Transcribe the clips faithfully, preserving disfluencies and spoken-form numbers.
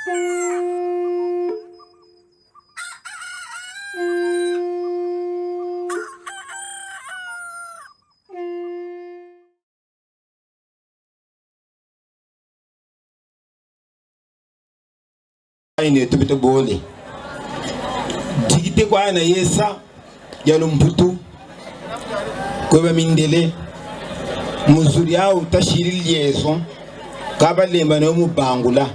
Ine tupite bole. Dictée kwa na yesa ya lumputu. Kwe ba mindele. Mu zu diau tasiri liaison. Ka balembana yo mu bangula.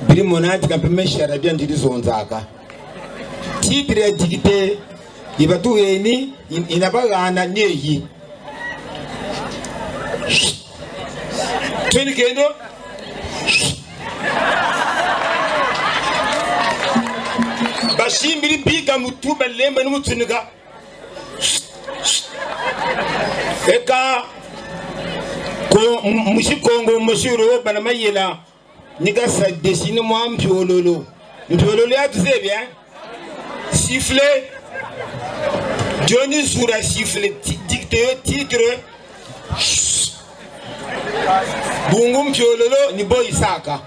Bidi mona ti kampe meshara bia ndidi zonzaka. Titre ya dictée, i batu geni, i, i na bagana ni eyi. Twene kendo. Basimbidi bika mutu, balemba ni mutunika. Eka, ko, m-, musi Kongo, musi Yoruba, bana mayela. Ni kasa dessiner mwa mpiololo. Mpiololo ya tuzebi, hein? Sifflet. Johnny Zura sifflet. Ti-, dictée yo titre. Bungu mpiololo ni bo isaka.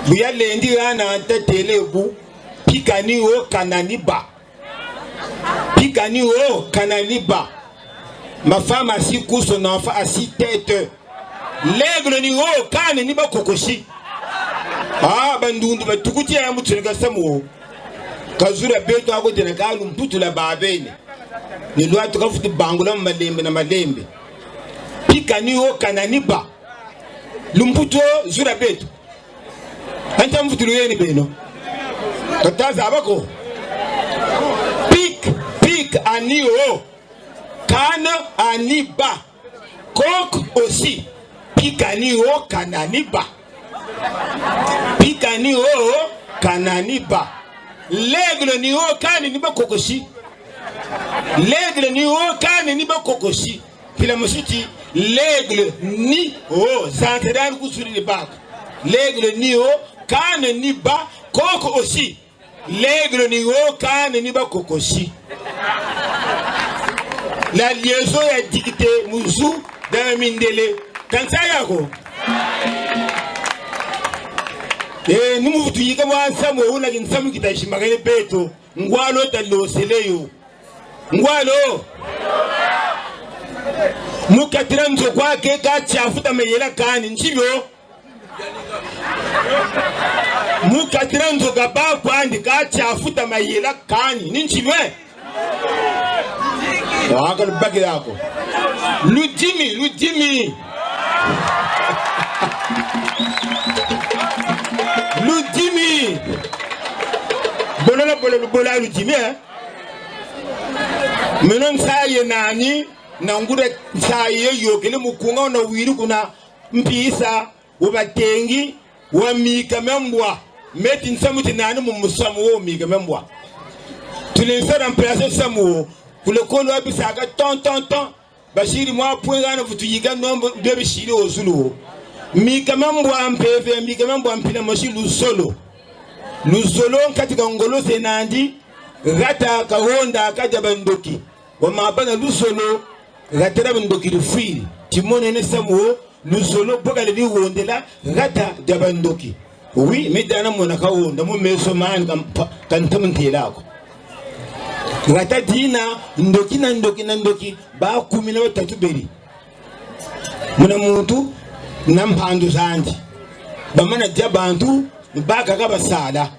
Bu yalendi gana ntatele bu. Pika ni o, kana ni ba. Pika ni o, kana ni ba. Ma femme a six coups, son enfant a six têtes. L'aigle ni o, kani ni ba kokosi. Ah, bandundu batukuti ya mutsunga samu o. Ka zu dia beto ako tena ka lumputu lwa babene. Ni lwatu kafuti bangula malembe na malembe. Pika ni o, kana ni ba. Lumputu o, zu dia beto. Anta mvutulu yeni beno. Kata zaba ko. Pique, pique à ni o. Canne à ni ba. Coq aussi. Pique à ni o, canne à ni ba. Pique à ni o, canne à ni ba. L'aigle ni o, kani ni ba kokosi. L'aigle ni o, kani ni ba kokosi. Mpila mosi ti, l'aigle ni o, zantedani kusudi ni baka. L'aigle ni o, canne ni ba, coq aussi. L'aigle ni o, canne ni ba kokosi. La liaison ya dictée mu zu dia mindele. Kansa yako. Eh, ni mu vutu yika mwa nsamu una kinsamu kita simbakane beto. Ngwalo ta losele yo. Ngwalo. Mu kati dia nzo kwa ke ka tia futa mayela kani, nsi bio. Mu kati dia nzo ka ba kwandi ka tia futa mayela kani, ni nsi bwe. Waka lubaki yako. Ludimi, ludimi. Ludimi. Bolola, bolola, bolola ludimi, eh? Meno nsayi ye nani, na nguda nsayi ye yokele mukunga una wiri kuna mpisa, wa batengi, wa mika mia mbwa. Meti nsamu ti nani mu musamu wo mika mia mbwa. Tulendi sa remplacer nsamu wo. Ku lekolo wa bisaka ton, ton, ton. Basiri mwa point gana vutu yika nombre de bisiri o zulu. Mika mia mbwa mpeve, mika mia mbwa mpila mosi luzolo. Luzolo nkati ka ngolo ze nandi, gata ka honda ka dia bandoki. Wa mabana luzolo, gata dia bandoki lufwiri. Timonene samu, luzolo bwa kalendi hondela, gata dia bandoki. Oui, me diana mona ka honda, mu meso mani ka mpa-, ka ntamu ntela ko. Gata dina, ndoki na ndoki na ndoki, ba kumi na batatu beri. Muna muntu na mpandu zandi. Bamana dia bantu, bakaka basala.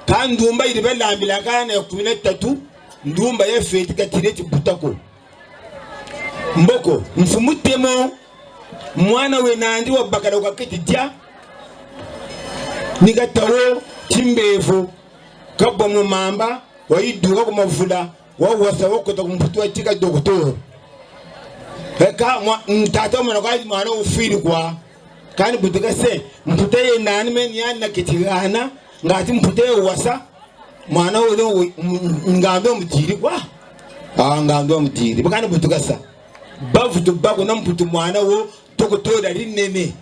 Ka ndumba yidi balambila kana ya kumi na tatu, ndumba ya feti ka tire ti buta ko. Mboko, mfumu Temo, mwana we nandi wa bakala kwa keti dia, ni kata wo timbevo, kabwa mu mamba, wayiduka ku mavula, wawasa wakota ku Mputu watika docteur. Eka mwa-, ntata mwana kwa mwana ufwiri kwa. Kani butuka se, mputa ye nani meni yani na keti gana, ngati mputa ye wasa, mwana wo, wo, m-, m-, ngandu wa mutiri kwa. Ah, ngandu wa mutiri. Bakani butuka sa. Bavutu bako na mputu mwana wo, toko toda linene.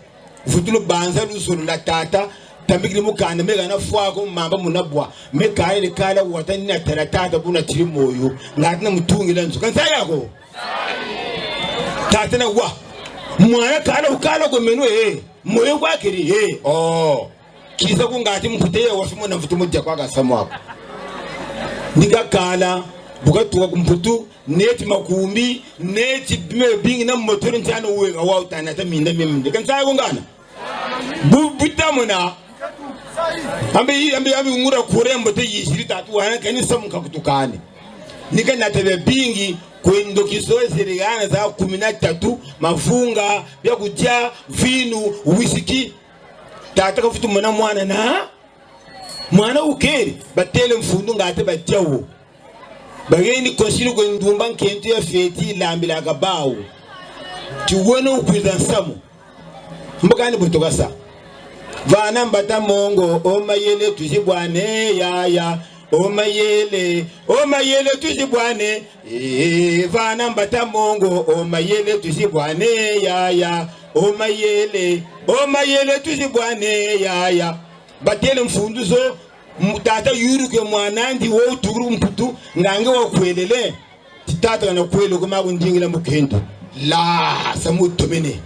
Vutulu banza luzolo lwa tata, tambikidi mu kanda, me gana fwa ko mamba muna bwa. Me kala ni kala wata ni na tala tata buna tiri moyo. Ngati na mutungila nzo. Kansa yako? Tata na wa. Mwana kala ukala ko meno, eh. Moyo kwa keri, eh. Oh. Kiza ku ngati mputu ya wasi mona mvutu mu dia kwa ka samu ako. Ni kakala, bu katuka ku Mputu, neti makumbi, neti bima bingi na moteur ntiana uwe ka wau tana ta minda mia minda. Ka nsayi ko ngana. Bu, bu ta mona. Ambe yi, ambe, ambe ngura kurembo te yiziri tatu wana kani samu kakutukani. Ni kanata bia bingi, kwe ndoki zo ziri gana za kumi na tatu, mavunga, bia kudia, vinu, whisky. Tata kavutu mona mwana na, mwana ukeri, batele mfundu ngati badia wo. Bageni kosiri kwe ndumba nkento ya fioti ilambilaka bau. Ti wena ukwiza nsamu. Mbo kani bu tukasa. Vana mbata mongo, o mayele tuzibwane, yaya. O mayele, o mayele tuzibwane. Eh, vana mbata mongo, o mayele tuzibwane, yaya. O mayele, o mayele tuzibwane, yaya. Batele mfundu zo, mu-, tata yuru ke mwan'andi wo utukuru Mputu, nga nge wakwelele. Ti tata kana kwele ko ma kundingila mu kento. La, samu tomene.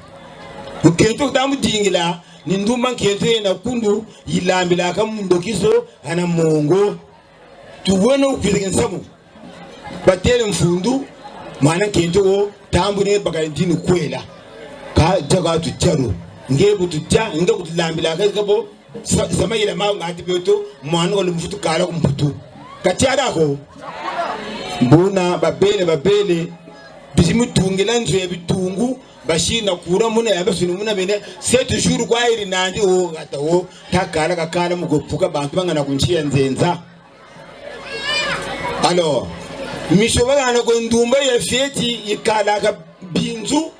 Mu kento ta mudingila, ni ndumba nkento yena kundu, ilambilaka mu ndoki zo, ana mongo. Tu wena ukwizike nsamu. Batele mfundu, mwana nkento wo, tambwene bakala dini kwela. Ka dia ka tu diaru. Nge bu tu dia, nge bu tu lambilaka, nge bo, sa-, sa mayela mau ngati beto, mwana wa lumfutu kala ku Mputu. Ka tiada ko. Mbuna babele, babele, bizi mutungila nzo ya bitungu, basi na kura muna ya basuni muna bene, sept jours kwa iri nandi o, gata o, ta kala kakala mu kupuka bantu bangana ku nsi ya nzenza. Alors, miso bagana ku ndumba ya fioti ikalaka binzu,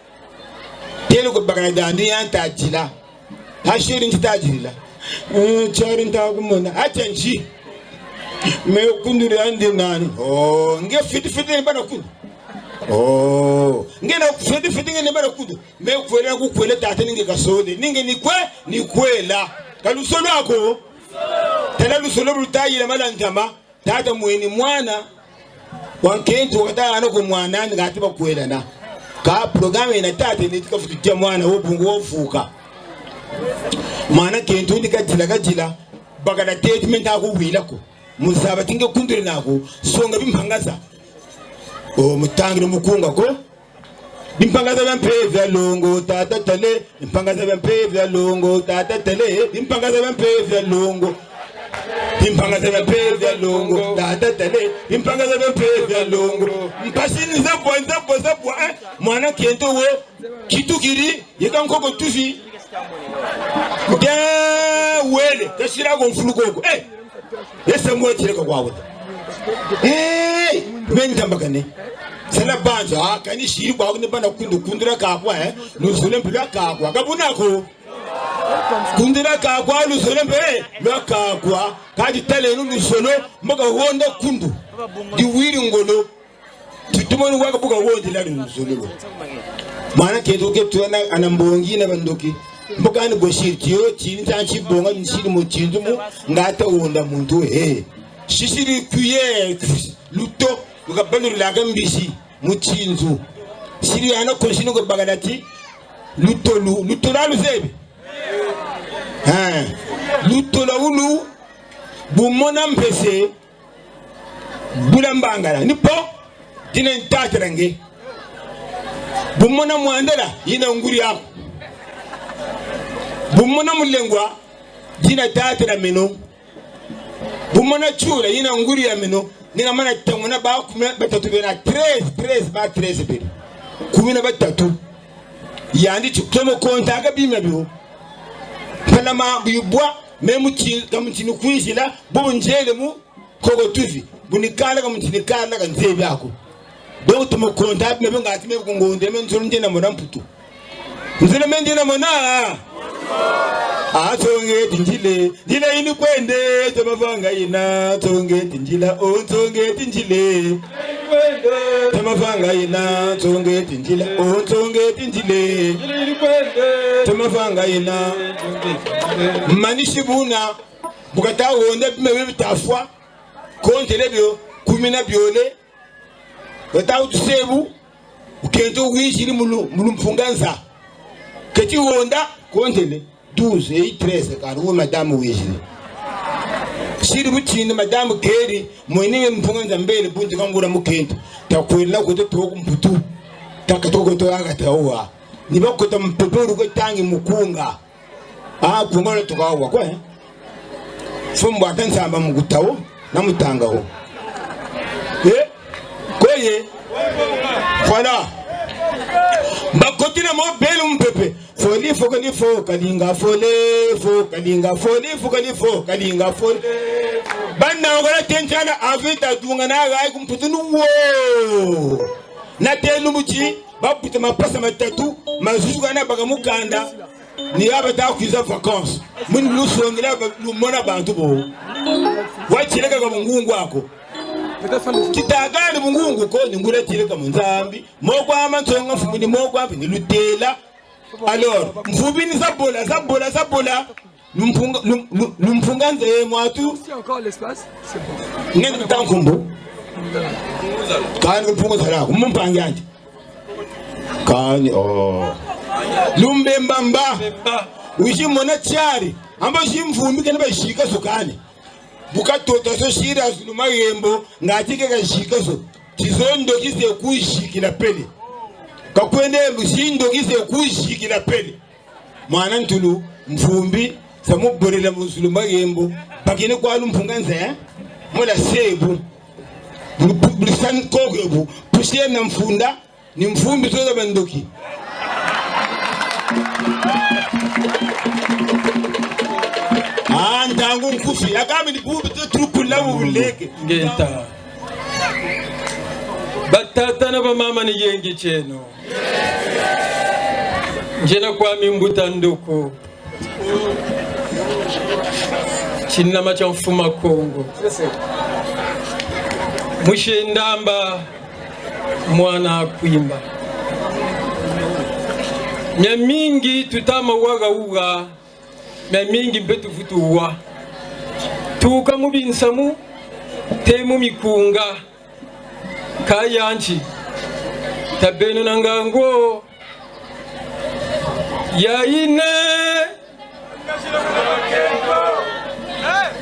tele ko bakala dandi ya nta dila. Ha chéri nti ta dila. Eh, chéri nta kumona. Atia nti. Me kunduri andi nani. Oh, nge fiti fiti ni bana kundu. Oh, nge na fiti fiti nge ni bana kundu. Me kwela kukwela tata ni nge kasole. Ni nge ni kwe, ni kwela. Ka luzolo ako. Tala luzolo bu lutayila malantama. Tata mweni mwana wa nkento wakatangana ku mwan'andi ngati bakwelana. Ka programme yina tata ni ti kafutu dia mwana wo bungu wavuka. Mwana nkento ni kadila kadila, bakala teti me nta kuwila ko. Mu zaba ti nge kunduri naku, songa bimpanga za. O mutangile mukunga ko. Bimpanga za bia mpeve ya longo, tata tale. Bimpanga za bia mpeve ya longo, tata tale. Bimpanga za bia mpeve ya longo. Bimpanga za bia mpeve ya longo, tata tale. Bimpanga za bia mpeve ya longo. Mpasi ni za bwa, za bwa, za bwa, eh. Mwana nkento wo, kitukiri, yeka nkoko tufi. Nge wele, kasila ko mfulu koko. Eh. Ese mwe tire kwa kwa wuta. Eh, me ntambakane. Sala banza, ah, kani siri kwa kuni bana kundu, kundura kakwa, eh. Luzolo mpe lwa kakwa. Ka buna ko. Kundura kakwa, luzolo mpe, eh, lwa kakwa. Kadi taleno luzolo, mbo ka honda kundu. Diwiri ngolo. Tutumoni waka bu kahondela luzolo lo. Mwana nkento ke tuna ana mbongi na bandoki. Mbo kani bosiri ti yo, tini ta nti bonga, nsiri mu tinzu mu, ngata honda muntu, he. Sisiri cuillère, luto, lukabalulaka mbisi, mu tinzu. Siri ana konsini ko bakala ti, luto lu, luto lwa luzebi. Ha. Luto lwa ulu, bu mona mpese, bula mbangala. Ni po, dina ntatela nge. Bu mona mwandela, yina nguri yaku. Bu mona mulengwa, dina tatela meno. Bu mona chula, yina nguri ya meno. Ni ngamana tanguna ba kumi na batatu bena treize, treize ba treize bena. Kumi na batatu. Yandi ti tomo konta ka bima bio. Mpala ma bibwa, me muti, ka muti ni kwizila, bu nzele mu, koko tufi, bu ni kala ka muti ni kala ka nzebi ako. Donc, tomo konta, me ngati me ku ngonde, me nzolo ndiena mona Mputu. Nzolo me ndiena mona. Ah, nsonge ti nzile, nzila ini kwende, toma vanga ina, nsonge ti nzila, oh, nsonge ti nzile. Toma vanga ina, nsonge ti nzila, oh, nsonge ti nzile. Toma vanga ina. Manisi buna, bu kata honda bima bia bitafwa, kontele bio, kumi na biole, bata utusebu, nkento wizidi mu lu-, mu lumpunga nza. Keti honda, kontele. douze, e treize, kani we madame wizidi. Sidi mu tindi madame kedi, mweninge mpunga nza mbele, bunti kangura mu kento. Takwela kweto toko mputu. Taka toko to aga tawa. Ni bakota mputu ruko tangi mukunga. Ah, kunga lo tuka wa kwe. Fumbu ata nsamba mu kutawo, na mutanga wo. Eh? Koye? Voilà. Bakotila mo belu mpepe. Foli, fokoli, fo, kalinga, fole, fo, kalinga, foli, fokoli, fo, kalinga, fole. Bana ngora tenchana avita dunga na gai kumputunu wo. Na tenu muti, babuta mapasa matatu, mazuzu kana baka mukanda. Ni aba ta kwiza vacances. Muni lusongela ba-, lumona bantu bo. Watileka ka bungungu ako. Kitagani bungungu ko, ni ngula tileka mu Nzambi. Moko ama nsonga mfumu ni moko ampe ni lutela. Alors, mvumbi ni zabola, zabola, zabola. Lumpunga, lum-, lum-, lumpunga nze mwatu. Si encore l'espace, c'est bon. Ngene mtankumbu. Kani lumpunga zala, kumumpangi andi. Kani, oh. Lumbemba mba. Uji mona tiari. Amba uji mvumbi kena ba jika sukani. Bu katota so sira zulu mayembo, ngati ke kajika so. Kizo ndoki se kujikila pele. Kakwende mbu si ndoki se kujikila pele. Mwana ntulu, mvumbi, sa mubolela mu zulu mayembo, bakini kwa lumpunga nze, eh? Mola sebu. Bulu pu-, bulu san koge bu, pusiye na mfunda, ni mvumbi zoza bandoki. Ah, ntangu nkufi, yakami ni bubi te trukula uleke. Ngeta. Batata na bamama ni yenge kieno. Ngiena kwami Mbuta Ndoko. Kinama kia Mfuma Kongo. Mwisi Ndamba, mwana Kwimba. Miamingi tutama waga uga, miamingi mpe tuvutu wa. Tuka mu binsamu, te mu mikunga. Ka yanti. Tabeno na ngangu. Yayine.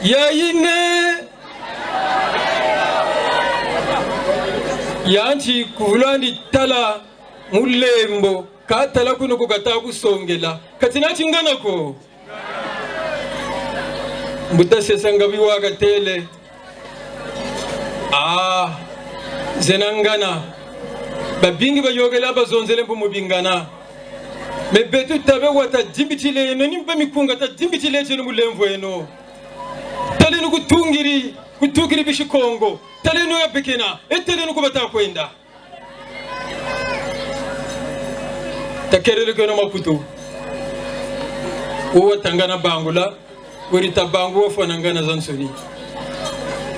Yayine. Yanti kuvulandi tala mulembo. Ka tala kuno ku kata kusongela. Kati na tingana ko. Mbuta Sesa Ngabi wakatele. Ah, zena ngana. Babingi bayokela bazonzele mpo mu bingana. Mais beto tabe wata dimbitile eno, ni mpe mikunga ta dimbitile tieno mu lemvo eno. Taleno kutungiri, kutukiri bisi Kongo. Taleno ya bekena, e taleno ku bata kwenda. Takelele kweno Maputo. Uwa tangana bangula, weri ta bangu wafwana ngana zansoni.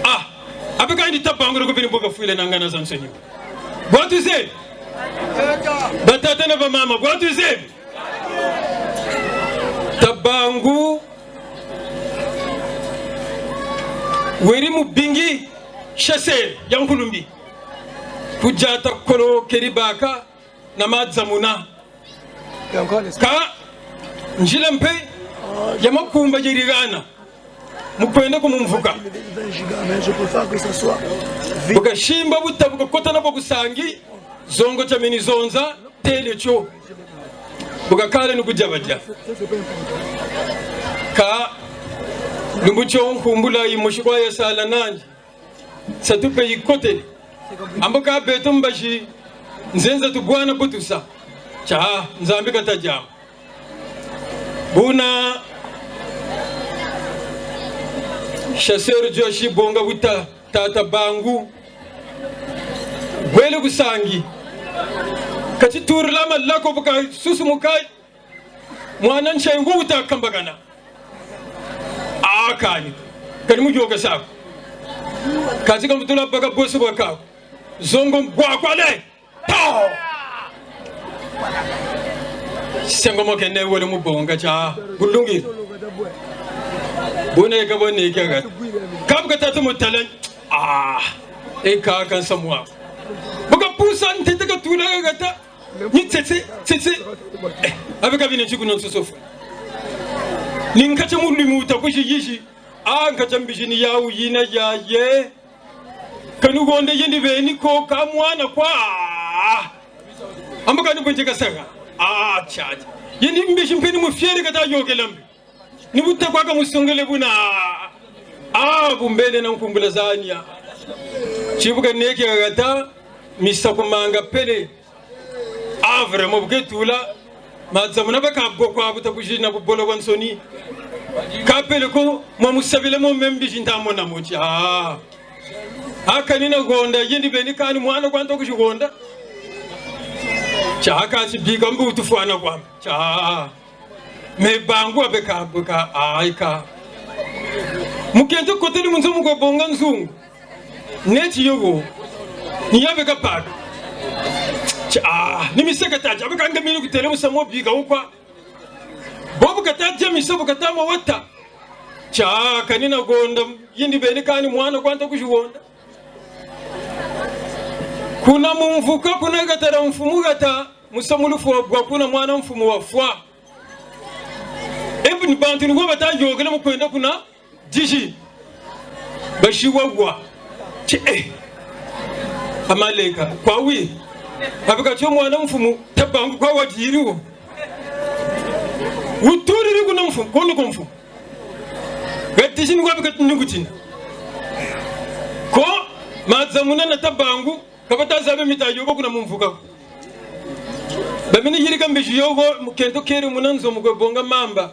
Ah, abe kandi ta bangu ko bini mboka fwile na ngana zansoni. Bwa tuzebi. Batata na bamama, bwa tuzebi. Ta bangu weri mubingi, chasseur ya nkulumbi. Kujata kolo keri baka na madzamuna. Ka nzila mpe ya makumba yeri gana. Mu kwenda ku mumvuka. Bu kasimba buta, bu kakota na kwa kusangi, zongo kia mini zonza, tele tio. Bu kakala ni kudia badia. Ka lumbu tio nkumbula yimosi kwa yasala nandi. Nsatu mpe yikotele. Ambo ka beto mbazi nzenza tubwana kutusa. Tia, Nzambi kata diama. Buna chasseur Joshi bonga buta tata bangu. Wele kusangi. Kati turula malako bu kasusumuka. Mwana nsengu uta kambakana. Ah, kani. Kani mu yoka sako. Kati ka mutula baka bosi bwa kako. Zongo ngwa kwale. To! Sengo mo kene wele mu bonga tia. Bulungi. Buna eka bone eka. Kabu katatu mutala. Ah. Eka kansamwa. Baka pusa ntete katula gata. Ni tsetse, tsetse. Eh, abe kabine nsiku nonso sofu. Ni nkat'a mu lumu uta kwizi yizi. Ah, nkat'a mbizi ni yawu yina yaye. Kani gonda yendi beni ko ka mwana kwa. Amba kani bwenze kasaka. Ah, tchad. Yendi mbizi mpe ni mu fieri kata yokela mbi. Ni buta kwa kamusongele buna. Ah, bumbele na nkumbula zania. Tibuka neke kata, misakumanga pele. Ah, vraiment, bu ketula. Maza muna baka boko abuta kuzina bubolo bwa nsoni. Kapele ko, mwa musabile mo me mbizi nta mona mo ti. Ah. Aka ni na gonda, yendi beni kani mwana kwa nto kuzi gonda. Tia aka ti bika mbu tufwana kwa. Tia. Me bangu abe ka, abe ka, aika. Mukento kotele mu nzo mu kwe bonga nzungu. Neti yogo. Ni yabe ka paka. Tia, ah, ni miseka tati, abe ka ngamini kutele musamu bika ukwa. Bobu kata dia miso bu kata mawata. Tia, kani na gonda, yendi beni kani mwana kwa nto kuzi gonda. Kuna mu mvuka, kuna gatara mfumu gata, musamu lufwa bwa kuna mwana mfumu wafwa. Ebu ni bantu ni kwa bata yokele mu kwenda kuna, dizi. Basi wagwa. Ti, eh. Amaleka. Kwa wi. Abe ka tio mwana mfumu, tabangu kwa wadiri wo. Uturiri kuna mfumu, kono kwa mfumu. Gati sini kwa bika tunungutina. Ko, maza muna na tabangu, ka bata zabe mita yobo kuna mu mvuka. Bamini yirika mbizi yogo, mukento keri muna nzo mu kwe bonga mamba.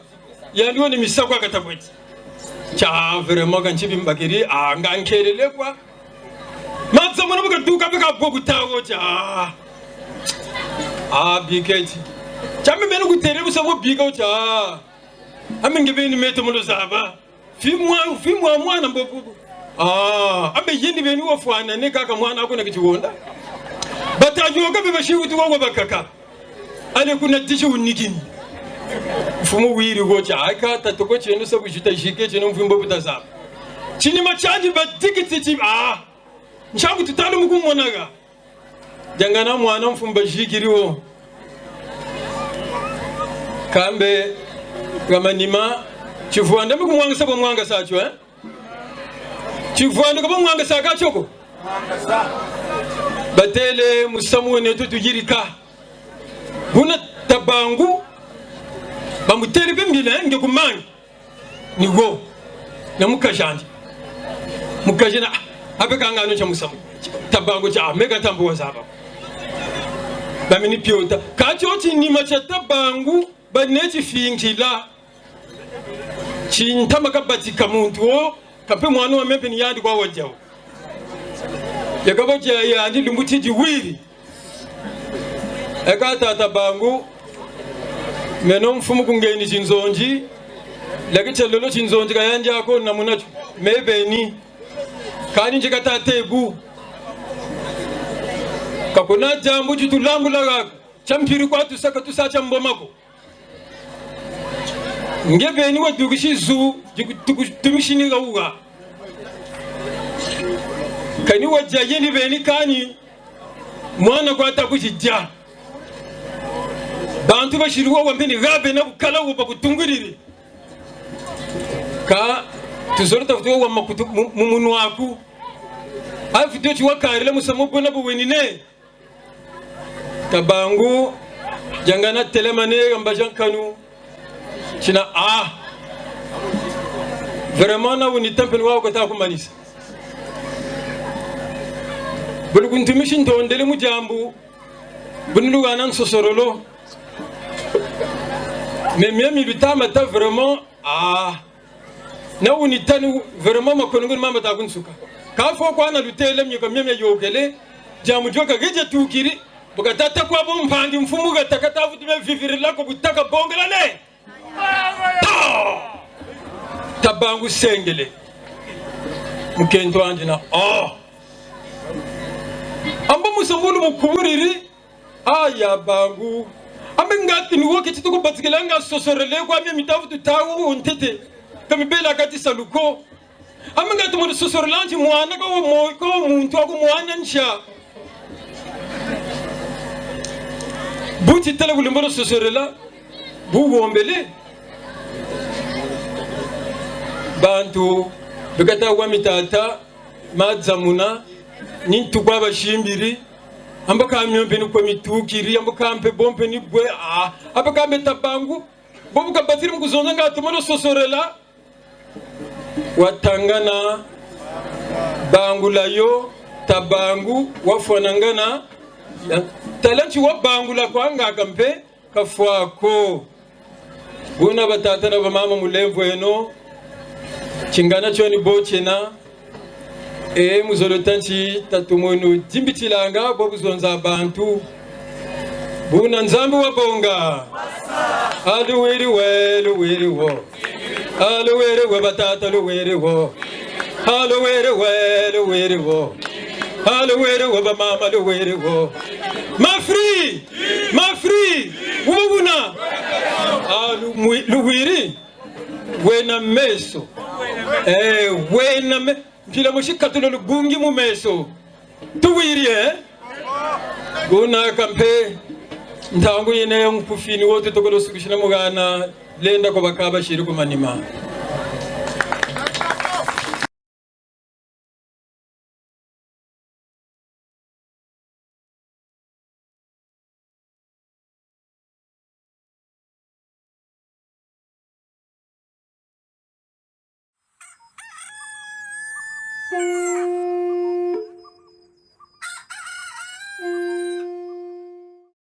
Yandi wo ni misakwa kata kweti. Tia, vraiment, ka ntibi mbakiri, ah, nga nkelele kwa. Maza muna bu kaduka bika bo kutawo tia. Ah, biketi. Tia me meno kutele musamu bika tia. Ame nge beni meto mu luzaba. Fimwa, fimwa mwana mbobu. Ah, abe yendi beni wafwana ne kaka mwana kuna kiti gonda. Bata yoka be basi utu wa bakaka. Ale kuna dizi unikini. Mfumu wiri go tia, aka tata ko tieno sa kujuta jike tieno mvimbo buta zaba. Tinima tiandi badikiti ti, ah. Nsangu tutanu mu kumonaga. Diangana mwana mfumu bazikiri wo. Kambe, ga manima, tivwanda mu kumwangasa bamwangasa tio, eh? Tivwanda ka bamwangasa ka tio ko. Batele musamu wene tu tuyirika. Buna tabangu, bamutele be mbila, eh, nge kumangi. Ni go. Na mukazi andi. Mukazi na, ah, abe ka ngano tia musamu. Tabangu tia, ah, me ka ntambu wazaba. Bamini piota. Ka tio tinima tia tabangu, baneti fingila. Tintama kabatika muntu wo, kampe mwana wa mpe ni yandi kwa wadia wo. Yakaba dia yandi lumbu ti diwiri. Eka tata bangu, meno mfumu kungeni zinzonzi, laki tia lolo zinzonzi ka yandi ako na muna tio, me beni, kani nje kata tebu. Ka kuna diambu ditulambula gako, tia mpiri kwa tusaka tusa tia mboma ko. Nge beni wadukisi zu, diku-, tuku-, tumisini ga uga. Kani wadia yendi beni kani, mwana kwa ta kuzidia. Bantu basiri wa wambe ni gabe na bukala wo bakutungiriri. Ka, tuzolo ta kutu wa makutu mu, mu munwa aku. Afuti oti wakarila musamu bona bu wenine. Tabangu, diangana telamane, ga mbazi a nkanu. Tina, ah. Vraiment, na uni tampeni wau kata kumanisa. Bulu kuntumisi ntondele mu diambu. Bunu lugana nsosorolo. Mais mia mi lutama ta vraiment, ah. Na uni tanu vraiment makonongo ni mama ta kunsuka. Ka fo kwa na lutele mio ka mia mia yokele. Diambu dio ka gedia tukiri. Bu kata ta kwa bo mpangi mfumu ga ta kata vutu me vivirila ko bu ta ka bongela ne. Ta! Tabangu sengele. Mukento andi na, oh. Amba musamu lu mukuburiri. Aya bangu. Ambe ngati ni wo keti tuku batikila nga sosorele kwa mia mi ta vutu tawu ntete. Ka mi bela kati salu ko. Ambe ngati mo sosorela nti mwana ka wo mo-, ka wo muntu aku mwana ntia. Buti tala bu lembolo sosorela. Bu wombele. Bantu, bikata wa mitata, madzamuna, ni ntu kwa basimbiri, amba ka mio mpe ni kwe mitukiri, amba ka mpe bo mpe ni bwe, ah, amba ka mpe tabangu, bobu kabatiri mu kuzonza nga tumano sosorela, watangana, bangula yo, tabangu, wafwanangana, ya, tala nti wabangula kwa ngaka mpe, kafwa ko. Buna batata na bamama mu lemvo eno, kingana kio ni bo kiena, e, mu zolo ta nti tatumunu dimbitilanga bo buzonza bantu. Buna Nzambi wabonga. A luwiri we, luwiri wo. A luwiri we batata, luwiri wo. A luwiri we, luwiri wo. A luwiri we bamama, luwiri wo. Mafri! Mafri! Wubuna! A lu-, mwi-, luwiri! Wena meso. Eh, wena me-, mpila mosi katula lubungi mu meso. Tuwiri, eh? Buna kampe, ntangu yina ya nkufi ni wo tutokolo sukisina mu gana, lenda ko bakaba siri ku manima.